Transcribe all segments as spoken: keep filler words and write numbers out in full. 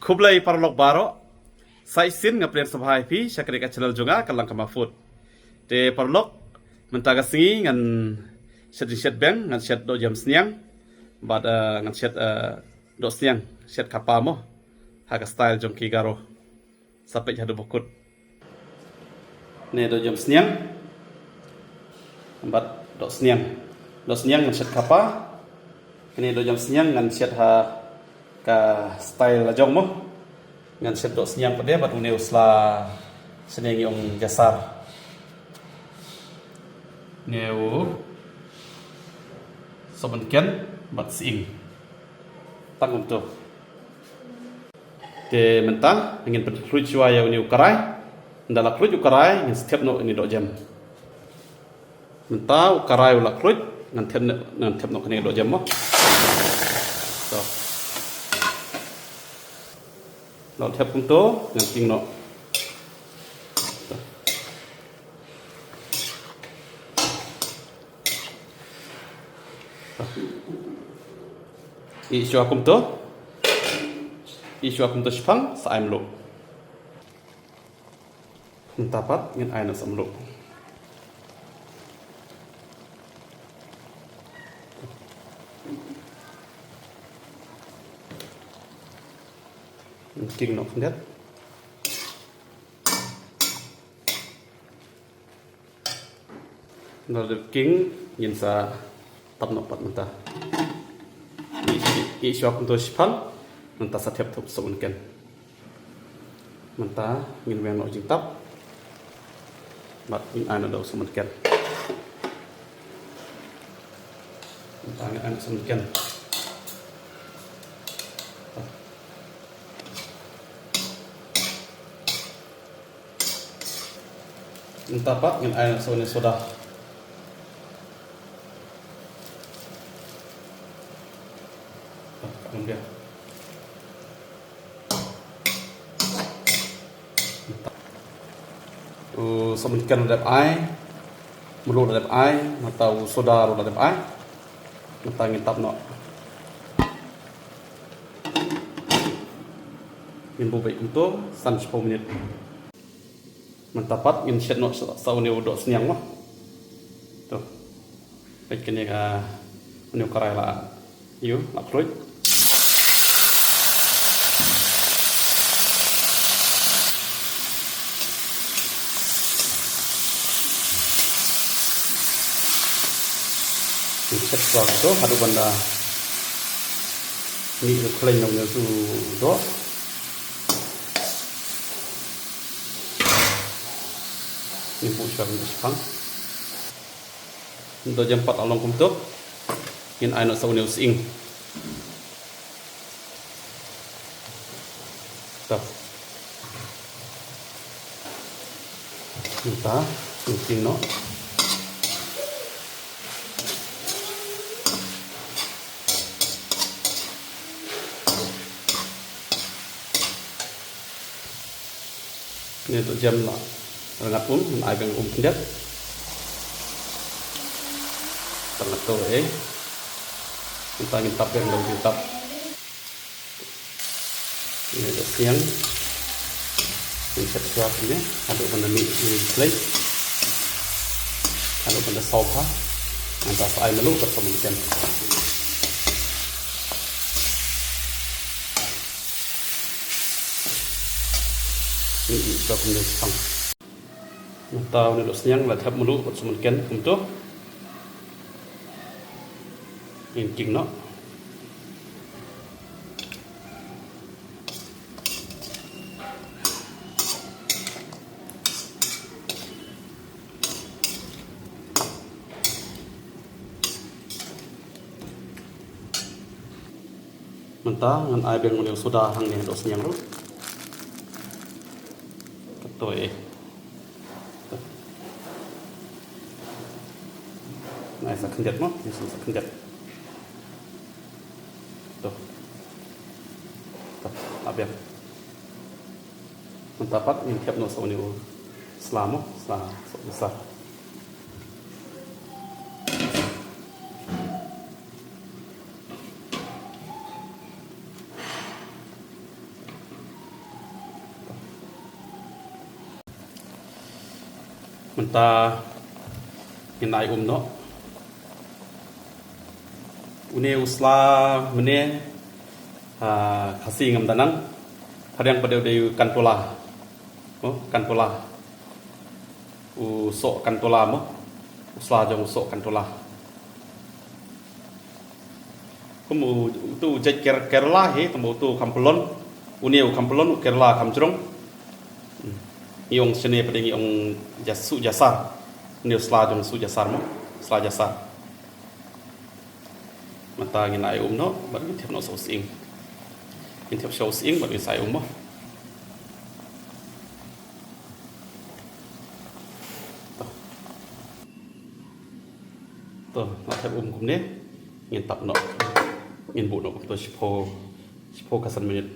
Khublei paralok baroh. Sa shisien nga pdiang sngewbha ïa phi sha kane ka channel jong nga ka Langkamah Food. Te paralok, mynta ka sngi ngan shet jingshet biang, ngan shet dohjem sniang. Bad eh, ngan shet eh, dohsniang, shet kapa mo. Ha ka style jong ki Garo. Sa peit haduh ba kut. Ne dohjem sniang. Bad dohsniang. Dohsniang ngan shet kapa. Kane dohjem sniang ngan shet ha ka style la jong mo. Ngan shet dohsniang pat de bad une u sla sniang ïong jasar. Ne u sohmynken bad sying. Tang kumto. Te mynta ngin pynkhluit shuwa ïa une u karai. Ynda la khluit u karai ngin sa thep noh ine dohjem. Mynta u karai u la khluit, ngan thep noh, ngan thep noh kane dohjem mo. To. Ngan thep kumto, ngan king noh. To. Ih shuwa kumto. Ih shuwa kumto shiphang, sa ai mluh. Mynta pat ngin ai noh sa mluh. Ngin king noh khyndiat. Nda dep king ngin sa tap noh pat mynta. Ih shuwa kumto shiphang, mynta sa thep thup sohmynken. Mynta ngin weng noh jingtap. Bad ngin ai noh da u sohmynken. Mynta ngin ai noh sohmynken. Mynta pat ngin ai sa une soda. Mynta. U sohmynken la dep ai. Mluh la dep ai. Mynta u soda ruh la dep ai. Mynta ngin tap noh. Ngin buh beit kumto, san shiphew minit. Mynta pat ngin shet noh sa, sa une u dohsniang mo. To. Peit kane ka une u karai la ïoh, la khluit. Ngin shet shuwa kumto, haduh ban da mih ruh khlaiñ na une u doh. Ngin buh shuwa kumto shiphang. Dohjem pat la long kumto. Ngin ai noh sa une u sying. To. Mynta, ngin king noh. Ine dohjem la rngat um, ngin ai biang um khyndiat. Tang katto eh. Mynta ngin tap biang, ngin tap. Ine dohsniang. Ngin shet shuwa kumne haduh ban da mih ine i khlaiñ. Haduh ban da saw bha. Mynta sa ai mluh bad sa mynken. Ine i dohsniang. Mynta une dohsniang la thep mluh bad sa mynken kumto. Ngin king noh. Mynta ngan ai biang une u soda hangne ha dohsniang ruh. Katto eh. Ngan ai sa khyndiat mo, ngan ai sa khyndiat. To. To, ap biang. Mynta pat ngin thep noh sa une u sla mo, sla sohmynsa. Mynta ngin ai um noh. Une u sla mynne, ah, Khasi ngam da nang. Phareng pat dei u dei u kantola. Oh, kantola. U soh kantola mo. U sla jong u soh kantola. Kum u, utu u jait Ker-, Kerala hi, tang ba utu u kham pyllun, une u kham pyllun, u Kerala kham jrong. Hmm. Ngi ong shane pat ngi ong jas-, suh jasar. Une u sla jong suh jasar mo, sla jasar. Mynta ngin ai um noh, bad ngin thiep noh sha u sying. Ngin thiep sha u sying, bad ngin sa ai um mo. To, nga thiep um kumne, ngin tap noh, ngin buh noh kumto shiphew, shiphew ka san minit.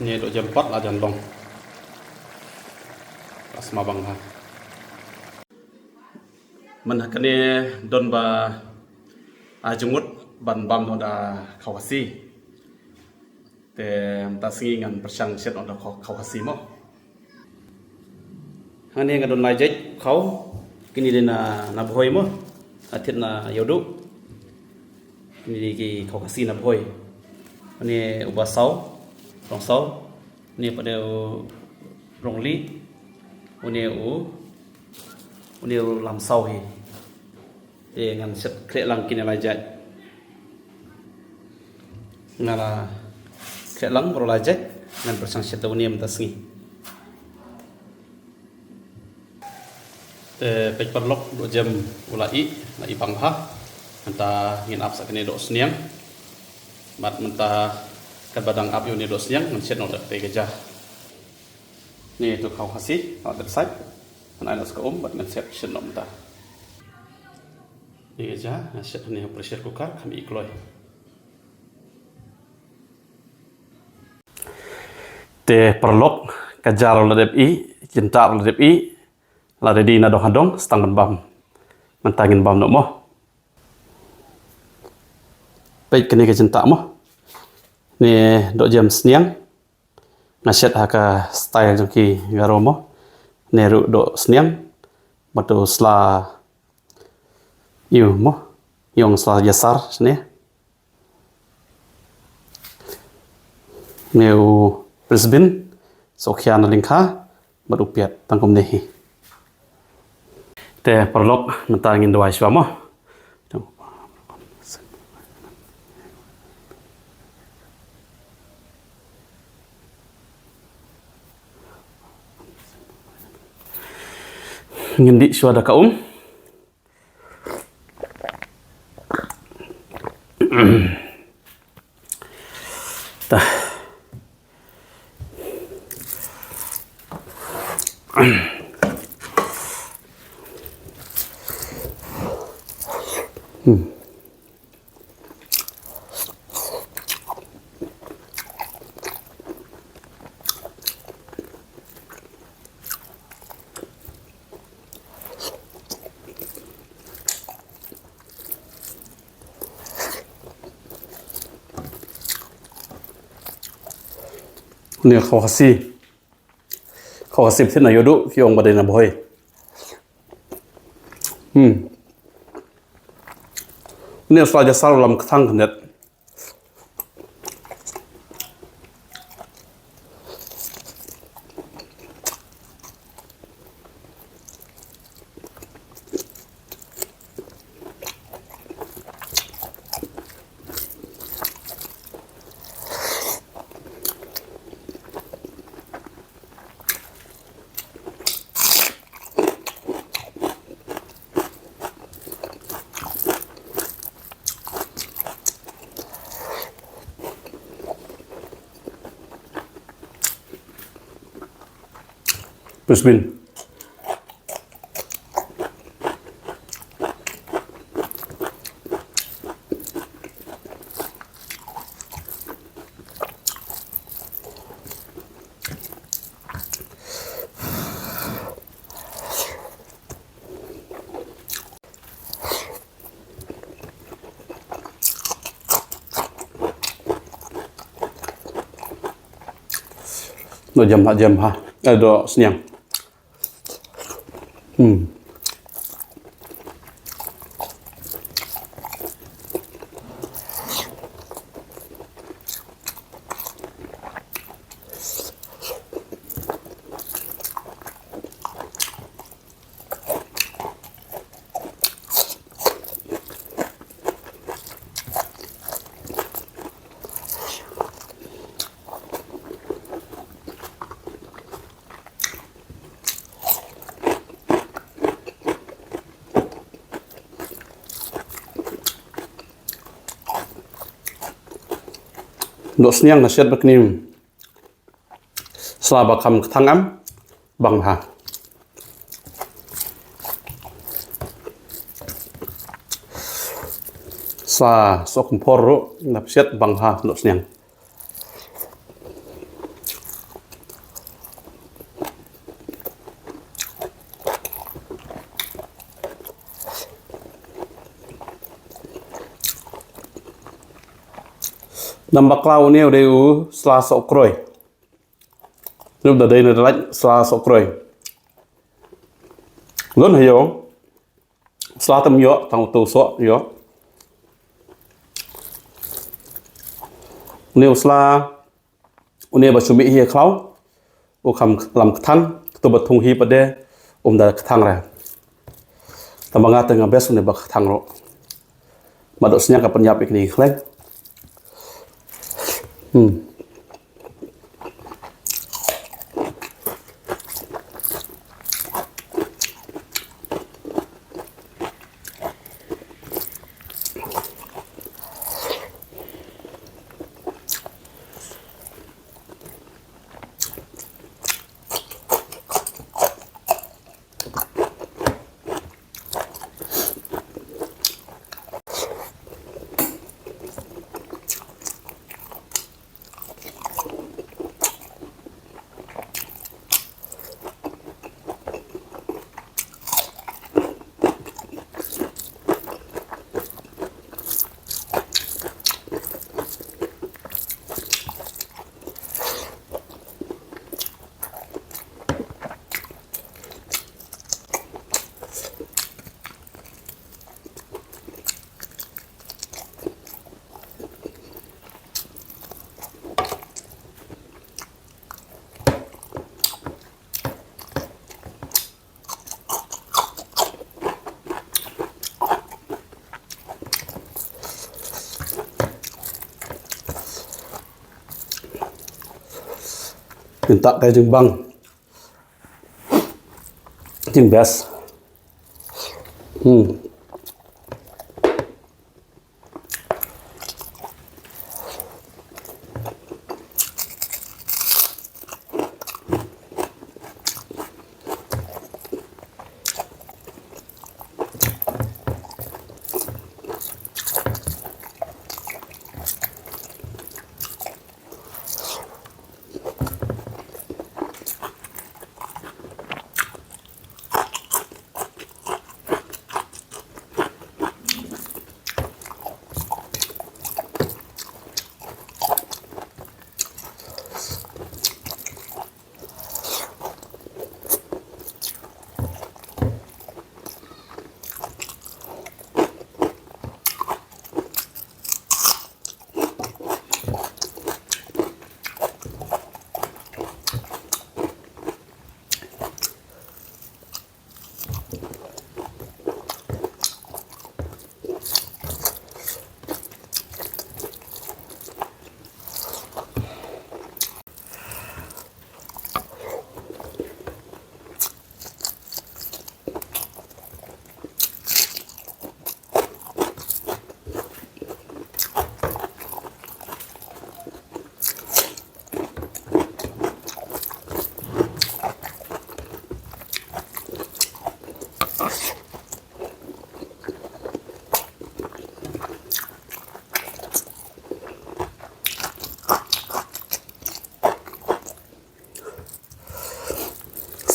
Ngi doh jem pat la jan long. Ka sma bang ha. Mynta kane don ba, ah, jingmut ban bam noh da khaw Khasi. Te mynta sngi ngan pyrshang shet noh da khaw, khaw Khasi mo. Hangne nga don lai jait khaw, kine dei na, na Bhoi mo. Nga thied na Ïewduh. Kine dei ki khaw Khasi na Bhoi. Une u Basaw, Rongsaw. Une pat dei u Rongli. Une u, une u Lamsaw hi. Te ngan shet khreh lang kine lai jait. Nga la khreh lang baroh lai jait, ngan pyrshang shet da une mynta sngi. Te peit paralok, doh jem u la ih, la ih bang bha. Mynta ngin ap sa kane doh sniang. Bad mynta katba dang ap ïa une doh sniang, ngan shet noh da kata ka ja. Une to khaw Khasi, la dep sait. Ngan ai noh sa ka um, bad ngan shet, shet noh mynta. Une ka ja, nga shet hangne ha pressure cooker, kham ih kloi. Te paralok, ka ja ruh la dep ih, jintah ruh la dep ih, la ready na dong ha dong, sa tang ban bam. Mynta ngin bam noh mo. Peit kane ka jintah mo. Une doh jem sniang. Nga shet ha ka style jong ki Garo mo. Une ruh doh sniang. Bad u sla ïew mo. Ïong sla jasar shane. Une u French bean, sohkhia na lyngkha, bad u piat tang kumne hi. Te paralok, mynta ngin duwai shuwa mo. Ngin dih shuwa da ka um. Ta. Hmm. Une khaw Khasi. Khaw Khasi ba thied na Ïewduh, ki ong ba dei na Bhoi. Hmm. Une sla jasar u lam kthang khyndiat. French bean. Doh jem ha, jem ha. Eh, doh sniang. Dohsniang na shet ba kni sla ba kham kthang em, bang ha. Sla sohkymphor ruh na shet bang ha, dohsniang. Namba khlaw une u dei u sla sohkroi. Rup da dei na da lait sla sohkroi. Lun hayo sla tam yo tang uto soh yo. Une u sla une ba shu mih hi khlaw. U kham lam kthang, katu ba thung hi pat de um da kthang re. Tang ba nga te nga best une ba kthang ruh. Ma dohsniang ka pynïap ïa kine ki khleng. Hmm. Mynta ka jingbang jingbest. Hmm.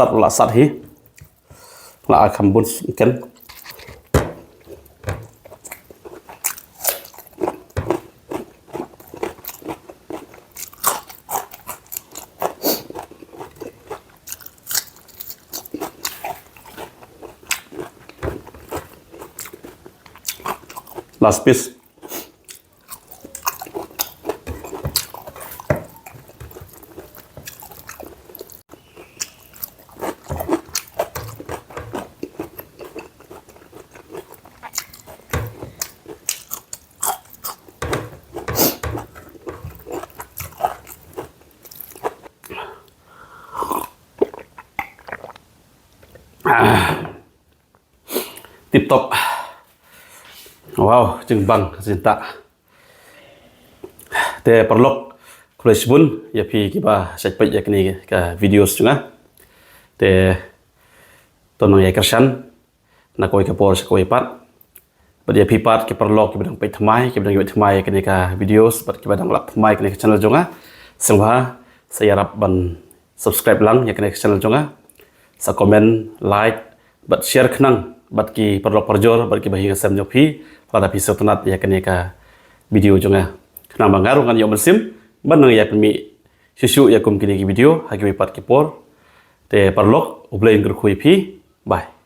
Sat la sat hi. La kham bun ken. Last piece. Tip top. Wow, jingbang ka sintah. Te paralok, khublei shibun ïa phi kiba shait peit ïa kane ka videos jong nga. Te to nang ïa kyrshan na kawei ka por sha kawei pat. Bad ïa phi pat ki paralok kiba dang peit thymmai, kiba dang ïohi thymmai ïa kane ka videos, bad kiba dang lap thymmai ïa kane ka channel jong nga, sngewbha sa ïarap ban subscribe lang ïa kane ka channel jong nga. Sa comment, like bad share khnang bad ki paralok parajor bad kiba ïing sem jong phi, lada phi sngewtynnat ïa kane ka video jong nga, khnang ba nga ruh ngan ïoh mynsiem ban nang ïa pynmih shuh shuh ïa kum kine ki video ha kiwei pat ki por. Te paralok, U Blei un kyrkhu ïa phi. Bye.